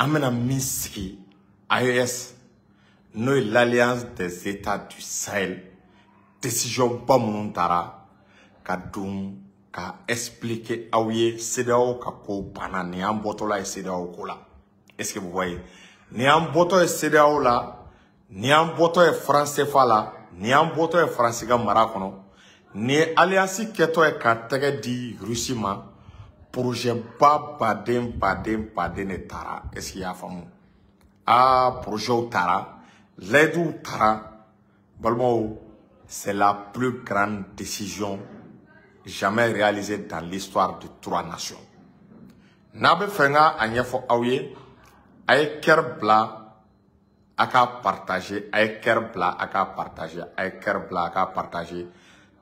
An bɛna min sigi AES, n'o ye l'Alliance des États du Sahel, décision ba minnu taara ka don ka expliquer aw ye. CEDEAO ka ko banna. Nin y'an bɔtɔla ye CEDEAO ko la. Est-ce que vous voyez? Nin y'an bɔtɔ ye CEDEAO la, nin y'an bɔtɔ ye franc CFA la, nin y'an bɔtɔ ye Faransi ka mara kɔnɔ, nin ye alliance kɛtɔ ye ka tɛgɛ di Russie ma. Projet ba baden baden baden de taara. Est-ce que i y'a faamu? Aa, projet taara, layiduw taara. Balimaw, c'est la plus grande décision jamais réalisée dans l'histoire de trois nations. N'a bɛ fɛ n ka a ɲɛfɔ aw ye, a ye cœur bila a k'a partager, a ye cœur bila a k'a partager, a ye cœur bila a k'a partager.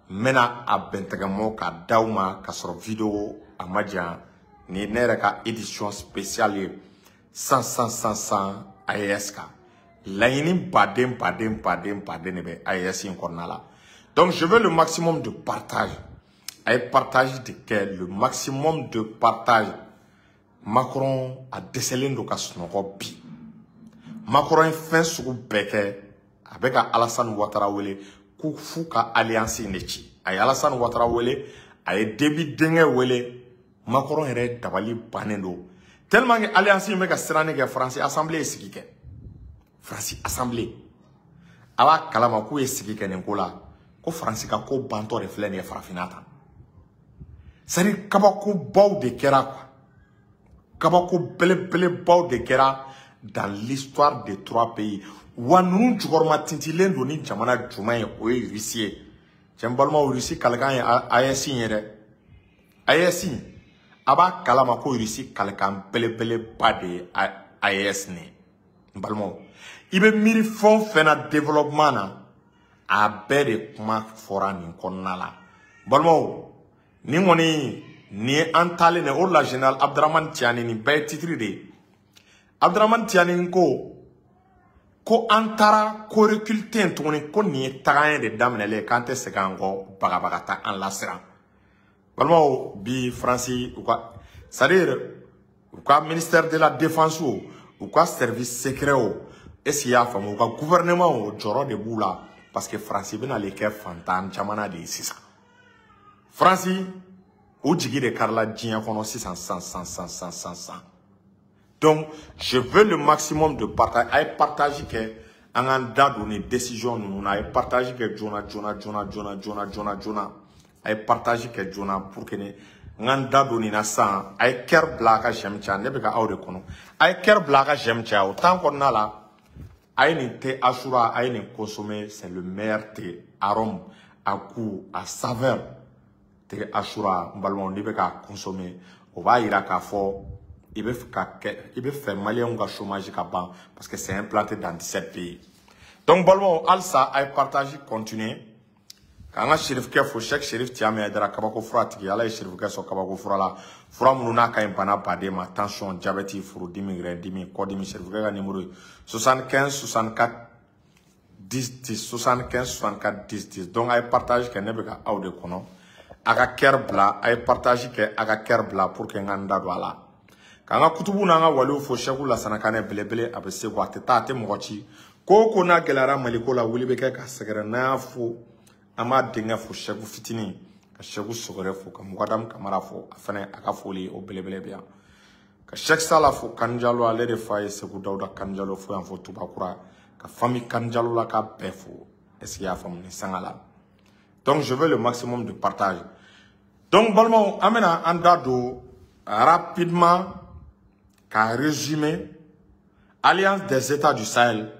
N bɛna a bɛntɛgɛmɔ k'a d'aw ma k'a sɔrɔ vidéo a ma jan. Nin ye ne yɛrɛ ka édition spéciale ye 100 100 100 100 AES kan. Laɲini baden baden baden baden de bɛ AES in kɔnɔna la. Donc je veux le maximum de partage. A ye partage de kɛ, le maximum de partage. Macron a dɛsɛlen don ka sunɔgɔ bi. Macron ye fɛn sugu bɛɛ kɛ. A bɛ ka Alassane Ouattara wele ko f'u ka alliance in de ci. A ye Alassane Ouattara wele, a ye Déby denkɛ wele. Macron yɛrɛ dabali bannen don tellement que alliance in bɛ ka siranni kɛ. Faransi assemblée ye sigi kɛ. Faransi assemblée, a b'a kalama k'u ye sigi kɛ nin ko la, ko Faransi ka ko bantɔ de filɛ nin ye farafinna tan. C'est à dire, kabakobaw de kɛra quoi, kabako belebelebaw de kɛra dans l'histoire des trois pays. Wa ninnu jukɔrɔma tintilen don ni jamana jumɛn ye? O ye Russie ye. Cɛ, n balimaw, Russie kalikan ye AES in ye dɛ. AES in, a b'a kalama ko Russie kalikan belebeleba de ye AES nin ye. N balimaw, i bɛ miiri fɛn o fɛn na développement na, a bɛɛ de kuma fɔra nin kɔnɔna la. Balimaw, nin kɔni, nin ye an taalen de. O de la, général Abdramane Tiani, nin bɛɛ ye titre de ye. Abdramane Tiani ko ko an taara, ko recul tɛ yen tuguni, ko nin ye taga de daminɛlen ye, k'an tɛ segin an kɔ, bagabaga ta an lasiran. Balimaw, bi Faransi, u ka, c'est à dire u ka ministère de la Défense, o u ka service secret, o est ce que i y'a faamu, u ka gouvernement, o jɔyɔrɔ de b'u la, parce que Faransi bɛna ale kɛ fantan jamana de ye sisan. Faransi, o jigi de karila diɲɛ kɔnɔ sisan sisan sisan sisan sisan sisan sisan. Donc je veux le maximum de partage. A ye partage kɛ, an k'an da don nin décision ninnu na. A ye partage kɛ joona joona joona joona joona joona joona. A ye partage kɛ joona pour que ne n k'an da don nin na sisan. A ye cœur bila a ka j'aime caya. Ne bɛ ka aw de kɔnɔ. A ye cœur bila a ka j'aime caya. O temps kɔnɔna la, a ye nin thé Achoura, a ye nin consommer. C'est le meilleur thé, arôme, à goût, à saveur. Thé Achoura, n balimaw, n'i bɛ k'a consommer, o b'a yira k'a fɔ i bɛ fɛ ka kɛ, i bɛ fɛ maliyɛnw ka chômage ka ban, parce que c'est implanté dans 17 pays. Donc balimaw, halisa a ye partage continuer. K'an ka serifukɛ fo, Cheikh Serif Tiame Hayidara, kabako fura tigi. Ala ye serifukɛ sɔn kabako fura la, fura minnu n'a ka ɲi bana baden ma: tension, diabète, furudimi, rɛndimi, kɔdimi. Serifukɛ ka numéro ye 75 64 10 10, 75 64 10 10. Donc a ye partage kɛ, ne bɛ ka aw de kɔnɔ. A ka cœur bila, a ye partage kɛ, a ka cœur bila pour que n ka n da don a la. K'an ka kutubu n'an ka waliw fo. Sɛku Lasana Kanɛ belebele, a bɛ segu, a tɛ taa, a tɛ mɔgɔ ci. Ko o ko n'a gɛlɛyara Maliko la, wuli bɛ kɛ ka sɛgɛrɛ. N'an y'a fo, an b'a denkɛ fo, Sɛku fitinin, ka Sɛku Sogɛrɛ fo, ka Mugadamu Kamara fo, a fɛnɛ a ka foli o belebele bɛ yan. Ka Sɛki Sala fo, Kanjalo, ale de fa ye Segu Dawuda Kanjalo fo yan fo Tubakura, ka famille Kanjalo la ka bɛɛ fo. Est ce que i y'a faamu nin sanga la? Donc je veux le maximum de partage. Donc balimaw, an bɛna an da don rapidement k'a résumer. Alliance des États du Sahel,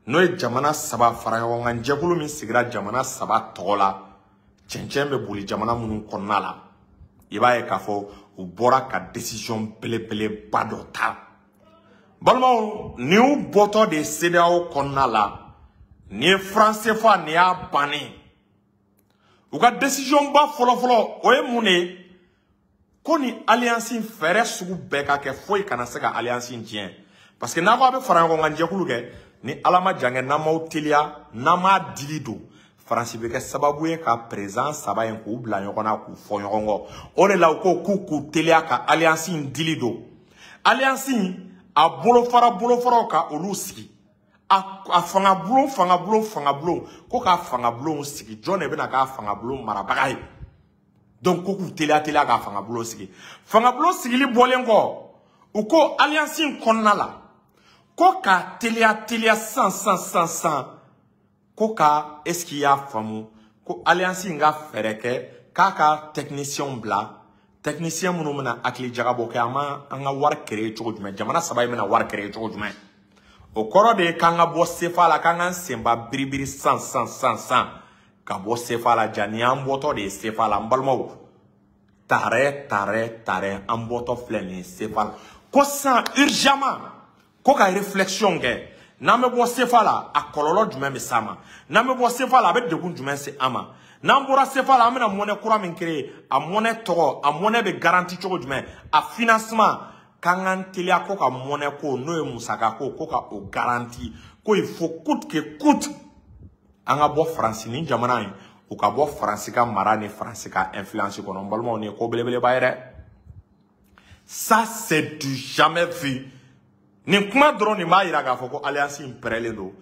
n'o ye jamana saba fara ɲɔgɔn kan jɛkulu min sigira jamana saba tɔgɔ la, cɛncɛn bɛ boli jamana minnu kɔnɔna la, i b'a ye k'a fɔ u bɔra ka décision belebeleba dɔ ta. Balimaw, nin y'u bɔtɔ de CEDEAO kɔnɔna la. Nin ye franc CFA, nin y'a bannen. U ka décision ba fɔlɔfɔlɔ, o ye mun de ye? Ko ni alliance in, fɛɛrɛ sugu bɛɛ ka kɛ, foyi kana se ka alliance in tiɲɛ, parce que n'a ko a bɛ fara ɲɔgɔn kan jɛkulu kɛ, ni Ala ma jan kɛ, n'an m'aw teliya, n'an m'a dili don, Faransi bɛ kɛ sababu ye ka président saba in k'u bila ɲɔgɔn na, k'u fɔ ɲɔgɔn kɔ. O de la u ko k'u k'u teliya ka alliance in dili don. Alliance in, A bolofaraw ka olu sigi. A fanga bulon ko ka fanga bulon sigi. Jɔn de bɛna k'a fanga bulon marabaga ye? Donc ko k'u teliya k'a fanga bulon sigi. Fanga bulon sigili bɔlen kɔ, u ko alliance in kɔnɔna la ko ka teliya san ko ka, est-ce qu'il y'a faamu ko alliance in ka fɛɛrɛ kɛ k'a ka technicien bila, technicien minnu bɛna hakili jagabɔ kɛ an ma an ka wari créer cogo jumɛn, jamana saba in bɛna wari créer cogo jumɛn. O kɔrɔ de ye k'an ka bɔ CFA la, k'an k'an senba biribiri san ka bɔ CFA la. Ja ni an bɔtɔ de ye CFA la, n balimaw, tare an bɔtɔ filɛ nin ye CFA la. Ko sisan urgemment ko ka réflexion kɛ, n'an bɛ bɔ CFA la a kɔlɔlɔ jumɛn bɛ s'an ma, n'an bɛ bɔ CFA la a bɛ degun jumɛn se an ma, n'an bɔra CFA la an bɛna monnaie kura min créer, a monnaie tɔgɔ, a monnaie bɛ garantie cogo jumɛn, a financement, k'an k'an teliya ko ka monnaie ko n'o ye musaka ko ka o garantie, ko il faut coûte que coûte an ka bɔ Faransi ni jamana in, u ka bɔ Faransi ka mara ni Faransi ka influence kɔnɔ. N balimaw, nin ye ko belebeleba ye dɛ. Ça c'est du jamais vu. Nin kuma dɔrɔn nin b'a yira k'a fɔ ko alliance in pɛrɛlen don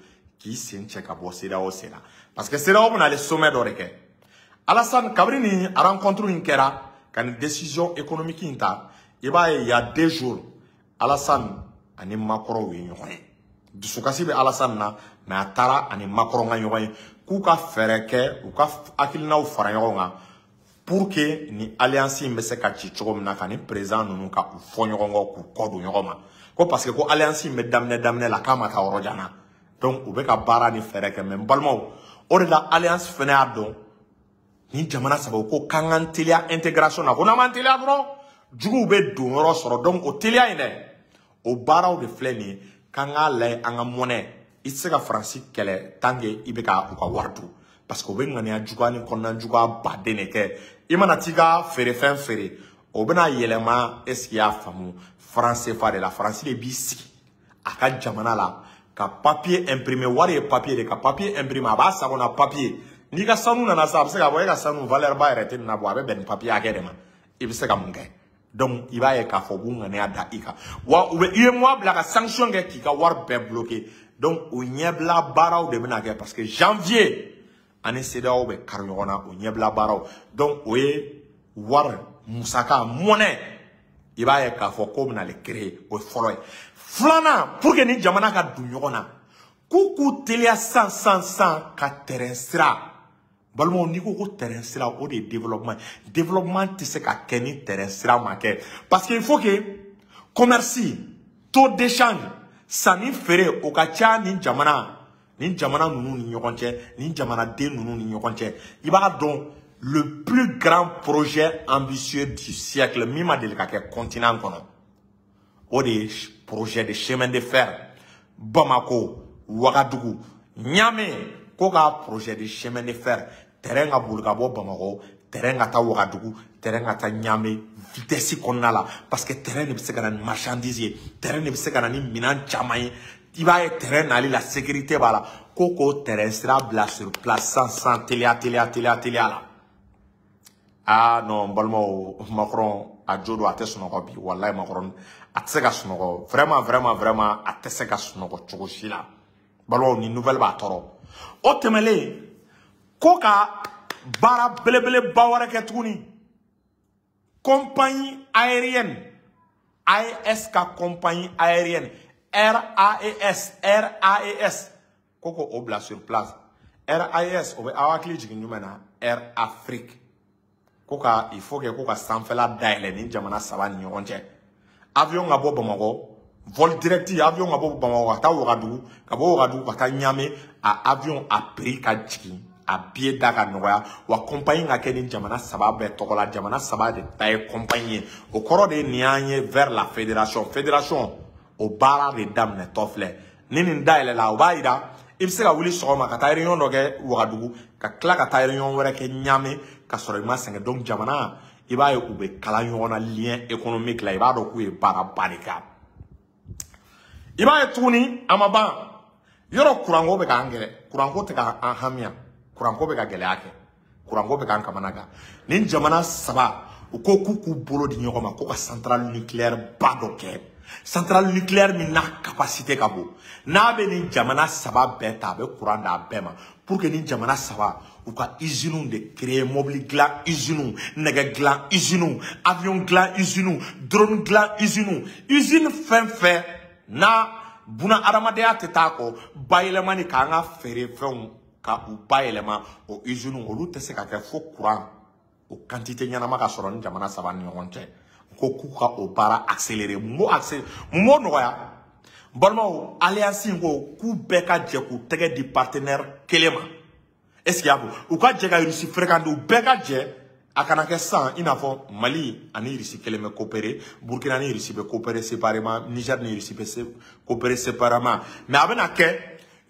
k'i sen cɛ ka bɔ CEDEAO sen na, parce que CEDEAO bɛna ale sommet dɔ de kɛ. Alassane, kabini nin rencontre in kɛra ka nin décision économique in ta, i b'a ye il y a 2 jours Alassane ani Macron ye ɲɔgɔn ye. Dusukasi bɛ Alassane na, mais a taara ani Macron ka ɲɔgɔn ye k'u ka fɛɛrɛ kɛ, u ka hakilinaw fara ɲɔgɔn kan pour que ni alliance in bɛ se ka ci cogo min na, ka ni président ninnu ka u fɔ ɲɔgɔn kɔ, k'u kɔ don ɲɔgɔn ma, ko parce que ko alliance in bɛ daminɛ la k'a ma taa yɔrɔ jan na. Donc u bɛ ka baara ni fɛɛrɛ kɛ. Mais n balimaw, o de la alliance fɛnɛ y'a dɔn ni jamana saba ko k'an k'an teliya intégration na, ko n'an m'an teliya dɔrɔn juguw bɛ don yɔrɔ sɔrɔ. Donc o teliya in dɛ, o baaraw de filɛ nin ye, k'an k'a lajɛ an ka monnaie. I tɛ se ka Faransi kɛlɛ tant que i bɛ ka u ka wari dun, parce que u bɛ ŋaniya juguya ni kɔnɔna juguya baden de kɛ. I mana t'i ka feerefɛn feere, o bɛna yɛlɛma, est-ce que i y'a faamu, franc CFA de la. Faransi de b'i sigi a ka jamana la ka papier imprimer, wari ye papier de, ka papier imprimer, a b'a sagona papier. N'i ka sanu nana sa, a bɛ se k'a fɔ e ka sanu valeur ba yɛrɛ tɛ nin na bɔ, a bɛ bɛn nin papier hakɛ de ma, i bɛ se ka mun kɛ? Donc i b'a ye k'a fɔ u b'u ŋaniya da i kan, wa u bɛ UEMOA bila ka sanction kɛ k'i ka wari bɛɛ bloquer. Donc o ɲɛbila baaraw de bɛna kɛ, parce que janvier ani CEDEAO bɛ kari ɲɔgɔn na, o ɲɛbila baaraw. Donc o ye wari musaka monnaie, i b'a ye k'a fɔ k'o bɛna le créer, o ye fɔlɔ ye. Filanan, pour que ni jamana ka don ɲɔgɔn na, k'u teliya san ka terrain sira. Balimaw, n'i ko terrain sira, o de ye développement. Développement tɛ se ka kɛ ni terrain sira ma kɛ, parce que il faut que commerce, taux d'échange, sanni feere o ka ca ni jamana ninnu ni ɲɔgɔn cɛ, ni jamanaden ninnu ni ɲɔgɔn cɛ. I b'a dɔn, le plus grand projet ambitieux du siècle min ma deli ka kɛ continent kɔnɔ, o de ye projet de chemin de fer Bamako, Ouagadougou, Niamey. Ko ka projet de chemin de fer, terrain ka boli ka bɔ Bamako, terrain ka taa Ouagadougou, terrain ka taa Niamey, vitesse kɔnɔna la, parce que terrain de bɛ se ka na ni marchandise ye, terrain de bɛ se ka na ni minɛn caman ye. I b'a ye terrain nali la, sécurité b'a la, ko k'o terrain sira bila sur place sans teliya la. Ah non, n balimaw, Macron a jo don, a tɛ sunɔgɔ bi, walayi Macron a tɛ se ka sunɔgɔ, vraiment a tɛ se ka sunɔgɔ cogo si la. Balimaw, ni nouvelle b'a tɔɔrɔ. O tɛmɛlen ko ka baara belebeleba wɛrɛ kɛ tuguni, compagnie aérienne, AES ka compagnie aérienne RAES ko k'o bila sur place. RAES o bɛ aw hakili jigin jumɛn na? Air Afrique. Ko ka il faut que ko ka sanfɛla dayɛlɛ ni jamana saba ni ɲɔgɔn cɛ. Avion ka bɔ Bamakɔ, vol direct, avion ka bɔ Bamakɔ ka taa Ouagadougou, ka bɔ Ouagadougou ka taa Niamey, a avion a prix ka jigin, a billet da ka nɔgɔya, wa compagnie ka kɛ ni jamana saba bɛɛ tɔgɔ la, jamana saba de ta ye compagnie ye. O kɔrɔ de ye nin y'an ye vers la fédération. Fédération o baara de daminɛtɔ filɛ. Ni nin dayɛlɛla, o b'a yira i bɛ se ka wuli sɔgɔma ka taa réunion dɔ kɛ Ouagadougou, ka tila ka taa réunion wɛrɛ kɛ Niamey, ka sɔrɔ i ma sɛgɛn. Donc jamana, i b'a ye u bɛ kala ɲɔgɔn na lien économique la, i b'a dɔn k'u ye baaraba de kɛ. I b'a ye tuguni a ma ban, yɔrɔ kuranko bɛ k'an gɛlɛ, kuranko tɛ k'an hamiya, kuranko bɛ ka gɛlɛya kɛ, kuranko bɛ k'an kamana gan. Nin jamana saba u ko k'u k'u bolo di ɲɔgɔn ma ko ka centrale nucléaire ba dɔ kɛ. Centrale nucléaire min n'a capacité ka bon, n'a bɛ nin jamana saba bɛɛ ta, a bɛ courant d'a bɛɛ ma pour que nin jamana saba u ka usines de créer, mobili dilan usines, nɛgɛ dilan usines, avion dilan usines, drone dilan usines, usine fɛn fɛn n'a buna adamadenya tɛ taa kɔ bayɛlɛmani k'an ka feerefɛnw ka u bayɛlɛma, o usines olu tɛ se ka kɛ fo courant o quantité ɲɛnama ka sɔrɔ ni jamana saba ni ɲɔgɔn cɛ. Ko k'u ka o baara accélérer. Mun b'o accélérer, mun b'o nɔgɔya? Balimaw, alliance in ko k'u bɛɛ ka jɛ k'u tɛgɛ di partenaire kelen ma. Est ce que y'a fɔ u ka jɛ ka Russie fréquenter, u bɛɛ ka jɛ, a kana kɛ sisan i n'a fɔ Mali ani Russie kelen bɛ coopérer, Burkina ni Russie bɛ coopérer séparément, Niger ni Russie bɛ coopérer séparément, mais a bɛna kɛ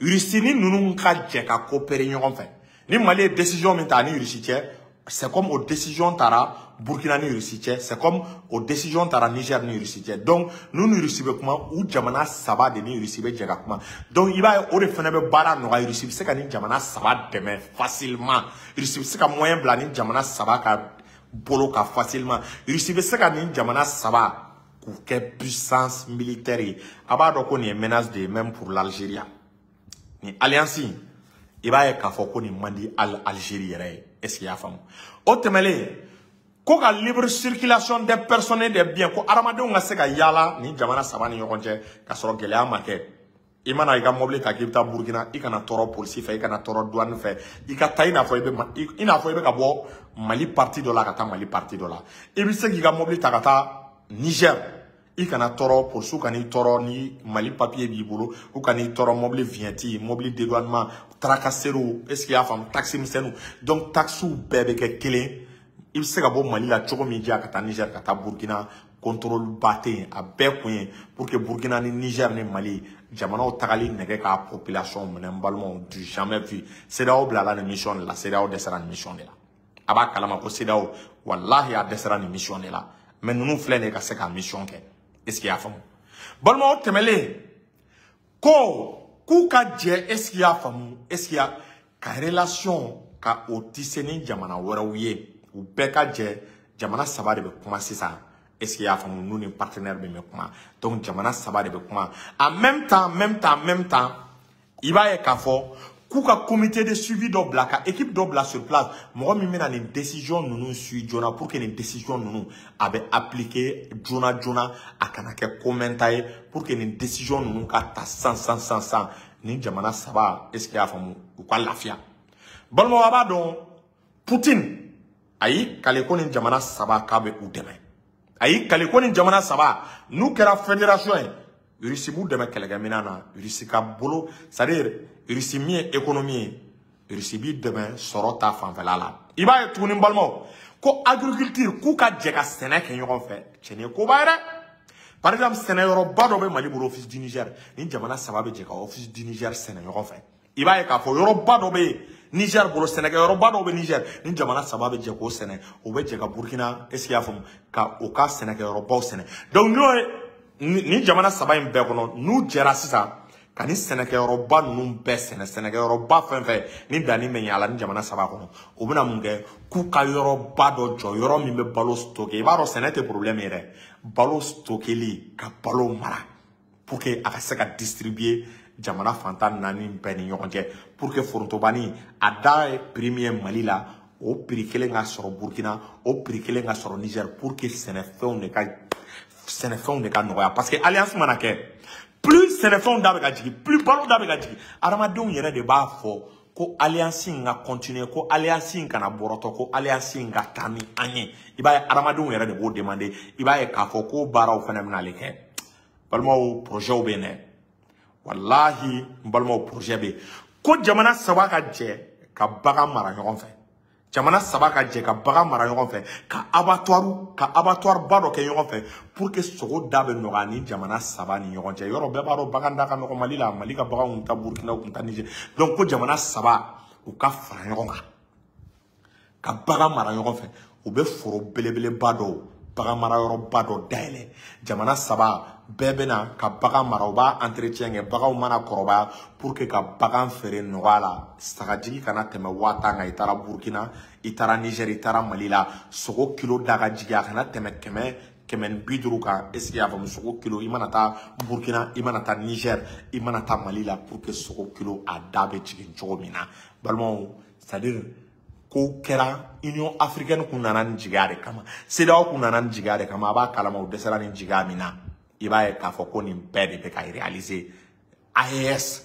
Russie ni ninnu ka jɛ ka coopérer ɲɔgɔn fɛ. Ni Mali ye décision min ta ani Russie cɛ, c'est comme o décision taara Burkina ni Russie cɛ, c'est comme o décision taara Niger ni Russie cɛ. Donc n'u ni Russie bɛ kuma, u jamana saba de ni Russie bɛ jɛ ka kuma. Donc i b'a ye o de fana bɛ baara nɔgɔya. Russie bɛ se ka nin jamana saba dɛmɛ facilement, Russie bɛ se ka moyen bila nin jamana saba ka bolo kan facilement, Russie bɛ se ka nin jamana saba k'u kɛ puissance militaire ye. A b'a dɔn ko nin ye menace de ye même pour l'Algérie. Nin alliance in, i b'a ye k'a fɔ ko nin man di Algérie yɛrɛ ye. Est ce que i y'a faamu? O tɛmɛnen ko ka libre circulation des personnes et des biens, ko adamadenw ka se ka yaala nin jamana saba ni ɲɔgɔn cɛ ka sɔrɔ gɛlɛya ma kɛ. I mana i ka mobili ta k'i bɛ taa Burkina, i kana tɔɔrɔ polisi fɛ, i kana tɔɔrɔ douane fɛ, i ka taa i n'a fɔ i bɛ ka bɔ Mali parti dɔ la ka taa Mali parti dɔ la. I bɛ se k'i ka mobili ta ka taa Niger, i kana tɔɔrɔ, polisiw kan'i tɔɔrɔ ni Mali papier b'i bolo, u kan'i tɔɔrɔ mobili vignette, mobili dédouanement, tracasseries. Est ce que i y'a faamu? Taxe misɛnninw, donc taxes bɛɛ bɛ kɛ kelen. I bɛ se ka bɔ Mali la cogo min diya ka taa Niger, ka taa Burkina, contrôle ba tɛ yen. A bɛɛ kun ye pour que Burkina ni Niger ni Mali jamanaw tagali nɛgɛ k'a population minɛ. N balimaw, du jamais vu. CEDEAO bilala nin mission de la, CEDEAO dɛsɛra nin mission de la. A b'a kalama ko CEDEAO walahi a dɛsɛra nin mission de la, mais ninnu filɛ nin ye ka se ka mission kɛ. Est ce que i y'a faamu? Balimaw, tɛmɛlen ko k'u ka jɛ, est ce que i y'a faamu? Est ce que ya ka relation ka o tisser ni jamana wɛrɛw ye, u bɛɛ ka jɛ. Jamana saba de bɛ kuma sisan. Est ce que i y'a faamu? N'u ni partenaire min bɛ kuma, donc jamana saba de bɛ kuma en même temps, même temps, même temps. I b'a ye k'a fɔ k'u ka comité de suivi dɔ bila, ka équipe dɔ bila sur place, mɔgɔ min bɛna nin décision ninnu suit joona pour que nin décision ninnu a bɛ appliquer joona joona, a kana kɛ komɛnta ye, pour que nin décision ninnu ka ta san san san san nin jamana saba. Est ce que i y'a faamu? U ka lafiya. Balimaw, a b'a dɔn Poutine a y'i kale ko nin jamana saba k'a bɛ u dɛmɛ. A y'i kale ko nin jamana saba n'u kɛra fédération ye, Russie b'u dɛmɛ kɛlɛkɛminɛn na. Russie ka bolo, c'est à dire Russie min ye économie ye, Russie b'i dɛmɛ sɔrɔ ta fanfɛla la. I b'a ye tuguni, balimaw, ko agriculture, k'u ka jɛ ka sɛnɛ kɛ ɲɔgɔn fɛ. Cɛn ye koba ye dɛ. Par exemple, sɛnɛyɔrɔba dɔ bɛ Mali bolo, Office du Niger. Ni jamana saba bɛ jɛ ka Office du Niger sɛnɛ ɲɔgɔn fɛ. I b'a ye k'a fɔ yɔrɔba dɔ bɛ yen Niger bolo, sɛnɛkɛyɔrɔba dɔw bɛ Niger, ni jamana saba bɛ jɛ k'o sɛnɛ, o bɛ jɛ ka Burkina, est ce que i y'a faamu, ka o ka sɛnɛkɛyɔrɔbaw sɛnɛ. Donc n'o ye ni jamana saba in bɛɛ kɔnɔ, n'u jɛra sisan ka ni sɛnɛkɛyɔrɔba ninnu bɛɛ sɛnɛ, sɛnɛkɛyɔrɔba fɛn fɛn ni danni bɛ ɲɛ a la ni jamana saba kɔnɔ, o bɛna mun kɛ? K'u ka yɔrɔba dɔ jɔ, yɔrɔ min bɛ balo stocker. I b'a dɔn sɛnɛ tɛ problème ye dɛ, balo stockeli, ka balo mara pour que a ka se ka distribuer jamana fantan naani bɛɛ ni ɲɔgɔn cɛ, pour que forontobani a da ye prix min ye Mali la, o prix kelen ka sɔrɔ Burkina, o prix kelen ka sɔrɔ Niger, pour que sɛnɛfɛnw de ka nɔgɔya. Parce que alliance mana kɛ, plus sɛnɛfɛnw da bɛ ka jigin, plus balo da bɛ ka jigin. Adamadenw yɛrɛ de b'a fɔ ko alliance in ka continuer, ko alliance in kana bɔrɔtɔ, ko alliance in ka taa ni an ye. I b'a ye adamadenw yɛrɛ de b'o demander. I b'a ye k'a fɔ ko baaraw fana bɛna ale kɛ. Balimaw, projet bɛ yen dɛ, walahi n balimaw, projet bɛ yen ko jamana saba ka jɛ ka bagan mara ɲɔgɔn fɛ, jamana saba ka jɛ ka bagan mara ɲɔgɔn fɛ, ka abattoir ba dɔ kɛ ɲɔgɔn fɛ pour que sogo da bɛ nɔgɔya ni jamana saba ni ɲɔgɔn cɛ. Yɔrɔ bɛɛ b'a dɔn bagan da ka nɔgɔn Mali la. Mali ka baganw kun taa Burkina, kun taa Niger. Donc ko jamana saba u ka fara ɲɔgɔn kan ka bagan mara ɲɔgɔn fɛ, u bɛ foro belebeleba dɔw, bagan marayɔrɔba dɔ dayɛlɛ. Jamana saba bɛɛ bɛ na ka bagan mara, u b'a entretien kɛ. Baganw mana kɔrɔbaya, pour que ka bagan feere nɔgɔya la, sagajigi kana tɛmɛ 10 000 kan. I taara Burkina, i taara Niger, i taara Mali la, sogo kilo da ka jigin, a kana tɛmɛ kɛmɛ 150 kan. Est-ce que y'a faamu? Sogo kilo, i mana taa Burkina, i mana taa Niger, i mana taa Mali la, pour que sogo kilo a da bɛ jigin cogo min na, balimaw, c'est-à-dire ko kɛra Union africaine kun nana nin jigiya de kama, CEDEAO kun nana nin jigiya de kama. A b'a kalama u dɛsɛra nin jigiya min na. I b'a ye k'a fɔ ko nin bɛɛ de bɛ ka réaliser AES.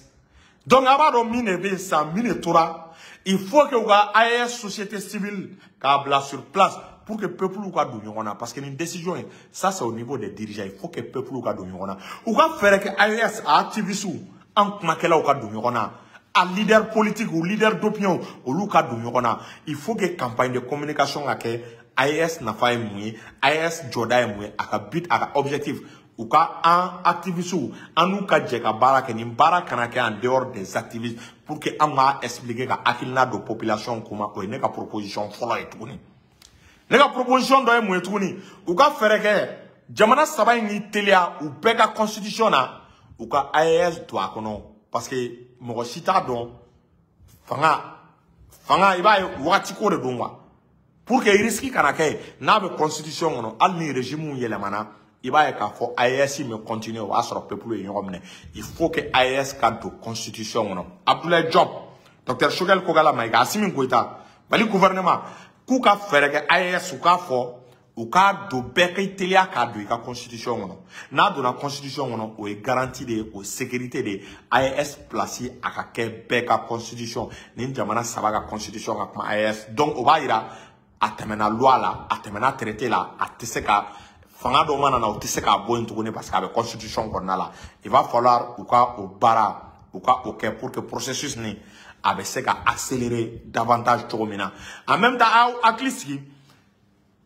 Donc a b'a dɔn min de bɛ yen sisan, min de tora, il faut que u ka AES société civile k'a bila sur place pour que peuple ka don ɲɔgɔn na, parce que nin décision ye, ça c'est au niveau des dirigeants. Il faut que peuple ka don ɲɔgɔn na, u ka fɛɛrɛ kɛ AES a activistes, an kumakɛlaw ka don ɲɔgɔn na, a leader politique ou leader d'opinion, olu ka don ɲɔgɔn na. Il faut que campagne de communication ka kɛ. AES nafa ye mun ye? AES jɔda ye mun ye? A ka but, a ka objectif, u ka an activistes, an n'u ka jɛ ka baara kɛ. Nin baara kana kɛ en dehors des activistes, pour que an k'a expliquer, ka hakilina don population kuma. O ye ne ka proposition fɔlɔ ye. Tuguni, ne ka proposition dɔ ye mun ye tuguni? U ka fɛɛrɛ kɛ jamana saba in k'i teliya, u bɛɛ ka constitution na, u ka AES don a kɔnɔ, parce que mɔgɔ si t'a dɔn fanga, i b'a ye wagati ko de don quoi, pour que risque kana kɛ. N'a bɛ constitution kɔnɔ, hali ni régime yɛlɛmana, i b'a ye k'a fɔ AES bɛ continuer. O b'a sɔrɔ peuple ye ɲɔgɔn minɛ. Il faut que AES ka don constitution kɔnɔ. Abdoulaye Diop, docteur Choguel Kokalla Maïga, Assimi Goïta, Mali gouvernement k'u ka fɛɛrɛ kɛ AES, u k'a fɔ u k'a don, bɛɛ k'i teliya k'a don i ka constitution kɔnɔ. N'a donna constitution kɔnɔ, o ye garantie de ye, o ye sécurité de ye. AES place a ka kɛ bɛɛ ka constitution, ni jamana saba ka constitution ka kuma AES. Donc o b'a yira a tɛmɛna loi la, a tɛmɛna traité la, a tɛ se ka fanga dɔ mana na, o tɛ se k'a bɔ yen tuguni, parce que a bɛ constitution kɔnɔna la. Il va falloir u ka o baara, u ka o kɛ pour que processus ni a bɛ se ka accélérer davantage cogo min na. En même temps, aw hakili sigi,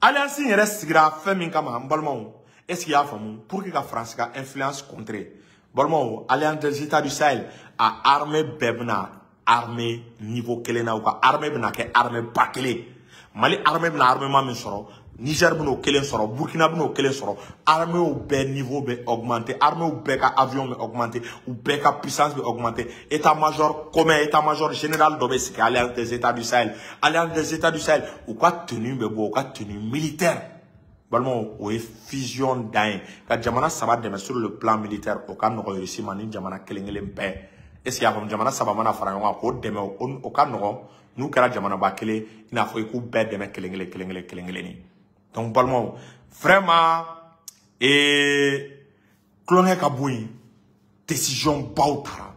alliance in yɛrɛ sigira fɛn min kama, n balimaw, est ce que i y'a faamu? Pour que ka France ka influence contrer. Balimaw, Alliance des États du Sahel a armée bɛɛ bɛna armée niveau kelen na, u ka armée bɛna kɛ armée ba kelen. Mali armée bɛna armement min sɔrɔ, Niger bɛn'o kelen sɔrɔ, Burkina bɛn'o kelen sɔrɔ. Arméew bɛɛ niveau bɛ augmenter, arméew bɛɛ ka avion bɛ augmenter, u bɛɛ ka puissance bɛ augmenter. État-major commun, état-major général dɔ bɛ sigi Alliance des États du Sahel. Alliance des États du Sahel, u ka tenue bɛ bɔ, u ka tenue militaire. Balimaw, o ye fusion dan ye. Ka jamana saba dɛmɛ sur le plan militaire, o ka nɔgɔ Russie ma ni jamana kelen kelen bɛɛ. Est ce que y'a faamu? Jamana saba mana fara ɲɔgɔn kan k'o dɛmɛ, o ka nɔgɔn n'u kɛra jamanaba kelen, i n'a fɔ i k'u bɛɛ dɛmɛ kelen kelen kelen kelen kelen kelen. Donc balimaw, vraiment, tulonkɛ ka bɔ yen, décision baw tara.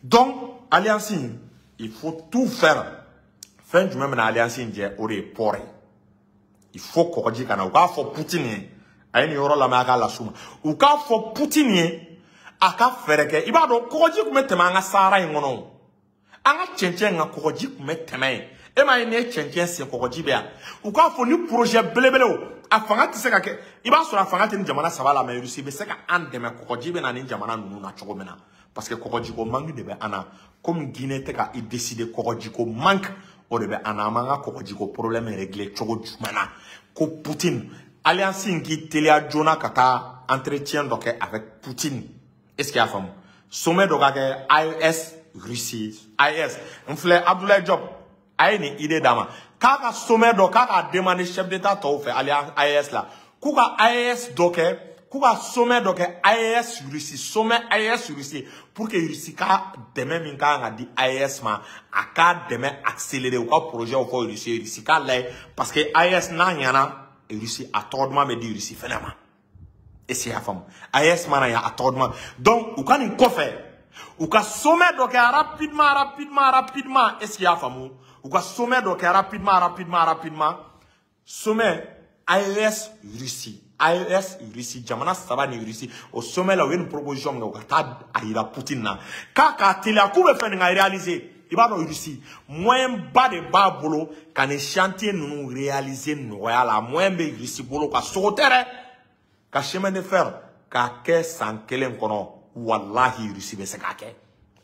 Donc alliance in, il faut tout faire. Fɛn jumɛn bɛna alliance in jɛ? O de ye port ye. Il faut kɔgɔji ka na. U k'a fɔ Poutine ye, a ye nin yɔrɔ lamɛn, a k'a las'u ma. U k'a fɔ Poutine ye, a ka fɛɛrɛ kɛ. I b'a dɔn kɔgɔji tun bɛ tɛmɛ an ka Sahara in kɔnɔ, an ka cɛncɛn ka kɔgɔji tun bɛ tɛmɛ yen. E m'a ye, n'i ye cɛncɛn sen, kɔgɔji bɛ yan. U k'a fɔ ni projet belebelew, a fanga tɛ se ka kɛ, i b'a sɔrɔ a fanga tɛ ni jamana saba la, mais Russie bɛ se ka an dɛmɛ, kɔgɔji bɛ na ni jamana ninnu na cogo min na, parce que kɔgɔjiko manque de bɛ an na. Komi Guinée tɛ ka i décider, kɔgɔjiko manque o de bɛ an na. An b'an ka kɔgɔjiko problème régler cogo jumɛn na? Ko Poutine, alliance in k'i teliya joona ka taa entretien dɔ kɛ avec Poutine. Est ce que i y'a faamu? Sommet dɔ ka kɛ AES Russie, AES. N filɛ, Abdoulaye Diop a ye nin idée d'a ma k'a ka sommet dɔ k'a ka demander chef d'état tɔw fɛ alliance AES la, k'u ka AES dɔ kɛ, k'u ka sommet dɔ kɛ AES Russie, sommet AES Russie, pour que Russie ka dɛmɛ min kan ka di AES ma, a k'a dɛmɛ accélérer, u ka projet fɔ Russie, Russie k'a lajɛ, parce que AES n'a ɲɛna, Russie a tɔgɔ duman bɛ di Russie fɛnɛ ma. Est ce que i y'a faamu? AES mana ɲɛ, a tɔgɔ duman. Donc u ka nin kɔfɛ, u ka sommet dɔ kɛ rapidement, rapidement, rapidement. Est ce que i y'a faamu? U ka sommet dɔ kɛ rapidement, rapidement, rapidement, sommet AES Russie, AES Russie, jamana saba ni Russie. O sommet la, u ye nin proposition min kɛ, u ka taa a yira Poutine na k'a k'a teliya, k'u bɛ fɛ nin ka réaliser. I b'a dɔn Russie moyen ba de b'a bolo ka nin chantier ninnu réaliser nɔgɔya la. Moyen bɛ Russie bolo ka sogo tɛ dɛ, ka chemin de fer k'a kɛ san kelen kɔnɔ, walahi Russie bɛ se k'a kɛ.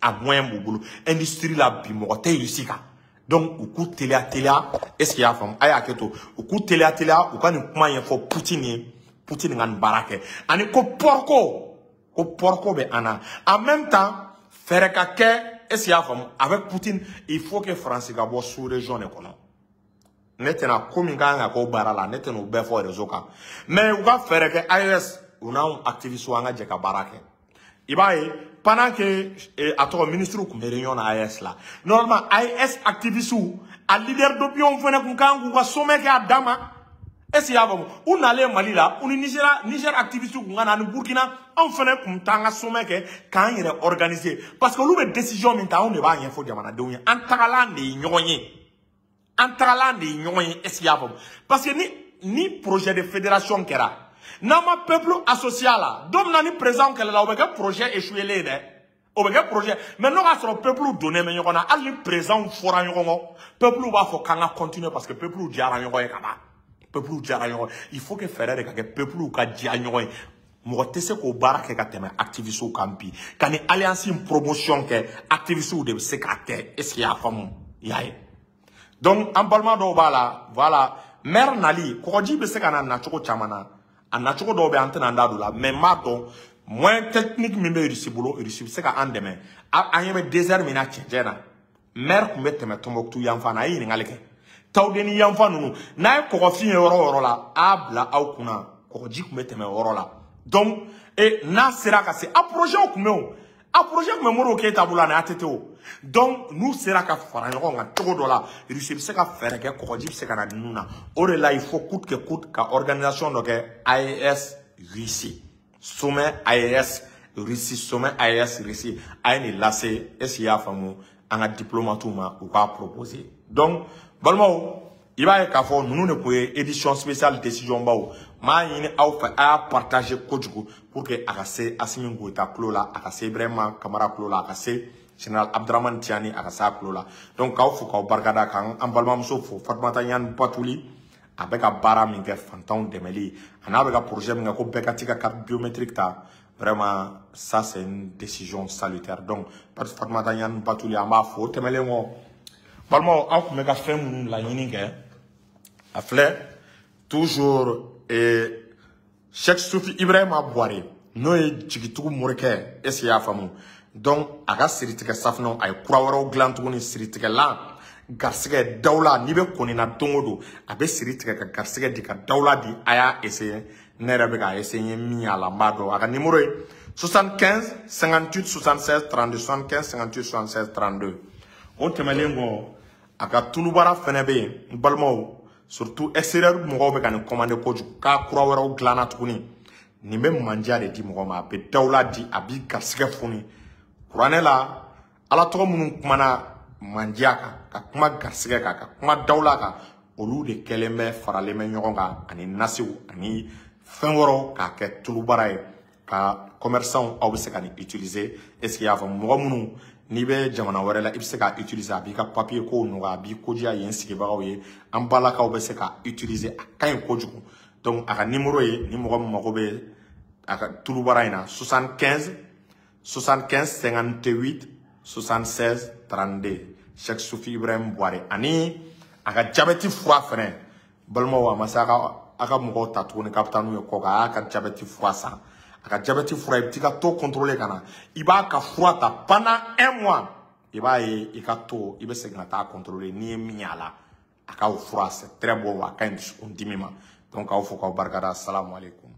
A moyen b'u bolo industrie la bi, mɔgɔ tɛ Russie kan. Donc u k'u teliya teliya. Est ce que i y'a faamu? A y'a kɛ to, u k'u teliya teliya, u ka nin kuma ɲɛfɔ Poutine ye, Poutine ka nin baara kɛ. Ani ko port ko, ko port ko bɛ an na. En même temps, fɛɛrɛ ka kɛ. Est ce que i y'a faamu? Avec Poutine, il faut que France ka bɔ sous région de kɔnɔ. Ne tɛna ko min kan ka k'o baara la, ne tɛna o bɛɛ fɔ réseau kan. Mais u ka fɛɛrɛ kɛ AES u n'anw activistes an ka jɛ ka baara kɛ. I b'a ye pendant que a tɔgɔ ministre tun bɛ réunion na AES la, normalement AES activistes a leader d'opinion fana kun kan k'u ka sommet kɛ a dan ma. Est-ce que i y'a faamu? U nalen Mali la, u ni Niger activistes kun ka na ani Burkina, anw fana kun t'an ka sommet kɛ k'an yɛrɛ organiser parce que olu bɛ décision min ta, anw de b'a ɲɛfɔ jamanadenw ye. An tagalan de ye ɲɔgɔn ye. An tagalan de ye ɲɔgɔn ye. Est-ce que i y'a faamu? Parce que ni projet de fédération kɛra, n'an ma peuple associé a la, don min na ni président kɛlɛla, o bɛ kɛ projet échoué ye dɛ. O bɛ kɛ projet. Mais n'o y'a sɔrɔ peuple donnen bɛ ɲɔgɔn na, hali ni président fɔra ɲɔgɔn kɔ, peuple b'a fɔ k'an ka continuer parce que peuple diyara ɲɔgɔn ye ka ban. Peuple diyara ɲɔgɔn ye. Il faut que fɛɛrɛ de ka kɛ peuple ka diya ɲɔgɔn ye. Mɔgɔ tɛ se k'o baara kɛ ka tɛmɛ activistes kan bi. Ka ni alliance in promotion kɛ, activistes de bɛ se k'a kɛ. Est-ce que i y'a faamu? I y'a ye. Donc an balima dɔw b'a la, voilà, maire nali, kɔgɔji bɛ se ka na nacogo caman na. A nacogo dɔw bɛ an tɛna an da don la, mais n b'a dɔn moyen technique min bɛ Russie bolo, Russie bɛ se ka an dɛmɛ. An ɲɛ bɛ désert min na cɛncɛn na, maire tun bɛ tɛmɛ Tombouctou yanfan na, a ye ɲininkali kɛ. Tawudeni yanfan ninnu, n'a ye kɔgɔfin ye yɔrɔ o yɔrɔ la, a y'a bila aw kunna, kɔgɔji tun bɛ tɛmɛ o yɔrɔ la. Donc n'a sera ka se, a projet tun bɛ o, a projet tun bɛ Modibo Keyita bolo ani ATT o. Donc n'u sera ka fara ɲɔgɔn kan cogo dɔ la, Russie bɛ se ka fɛɛrɛ kɛ, kɔgɔji bɛ se ka na ninnu na. O de la il faut coûte que coûte ka organisation dɔ kɛ AES Russie, sommet AES Russie, sommet AES Russie. A ye nin lase, est-ce que i y'a faamu, an ka diplomates ma, u k'a proposer. Donc balimaw, i b'a ye k'a fɔ ninnu de kun ye édition spéciale décision baw. N b'a ɲini aw fɛ, a y'a partager kojugu pour que a ka se Assimi Goïta tulo la, a ka se Ibrahima Kamara tulo la, a ka se général Abdramane Tiani, a ka se a tulo la. Donc k'aw fo k'aw barikada, k'an balimamuso fo Fatumata Ɲani Batuli, a bɛ ka baara min kɛ fantanw dɛmɛli, a n'a bɛ ka projet min kɛ ko bɛɛ ka t'i ka carte biométrique ta, vraiment ça c'est une décision salutaire. Donc Fatumata Ɲani Batuli, an b'a fo. O tɛmɛnen kɔ, balimaw, aw tun bɛ ka fɛn minnu laɲini kɛ, a filɛ toujours Cheikh Soufi Ibrahima Bouare, n'o ye jigitugu morikɛ, est-ce que i y'a faamu? Donc a ka siritigɛ safunɛw, a ye kura wɛrɛw dilan tuguni, siritigɛlan garisɛgɛ dawula, n'i bɛ kɔni na don o don, a bɛ siri tigɛ ka garisɛgɛ di ka dawula di. A y'a essayer, ne yɛrɛ bɛ k'a essayer, n ye min y'a la n b'a dɔn. A ka numéro ye 75 58 76 32, 75 58 76 32. O tɛmɛnen kɔ, a ka tulubara fɛnɛ bɛ yen, n balimaw, surtout extérieur mɔgɔw bɛ ka nin commander kojugu, k'a kura wɛrɛw dilanna tuguni. Nin bɛ mandiya de di mɔgɔ ma, a bɛ dawula di, a b'i garisɛgɛ foni. Kuranɛ la, ala tɔgɔ minnu kumana mandiya kan, ka kuma garisɛgɛ kan, ka kuma dawula kan, olu de kɛlen bɛ faralen bɛ ɲɔgɔn kan ani nasiw ani fɛn wɛrɛw k'a kɛ tulubara ye. Ka commerçant, aw bɛ se ka nin utiliser. Est-ce que i y'a faamu? Mɔgɔ minnu n'i bɛ jamana wɛrɛ la, i bɛ se k'a utiliser, a b'i ka papier kow nɔgɔya, a b'i kodiya yen sigibagaw ye. An balakaw bɛ se k'a utiliser, a ka ɲi kojugu. Donc a ka numéro ye, ni mɔgɔ min mago bɛ a ka tulubara in na, 75 75 58 76 32, Cheikh Soufi Ibrahim Bouare. Ani a ka diabète fura fɛnɛ, balimaw, a ma se a ka mɔgɔw ta tuguni k'a bɛ taa n'u ye kɔ kan, a y'a ka diabète fura san. A ka diabète fura, i bɛ t'i ka taux contrôler ka na, i b'a ka fura ta pendant un mois, i b'a ye i ka taux, i bɛ segin ka taa contrôler n'i ye min y'a la. A ka o fura c'est très bon, a ka ɲi dusukun dimi ma. Donc k'aw fo k'aw barikada. Salamu aleykum.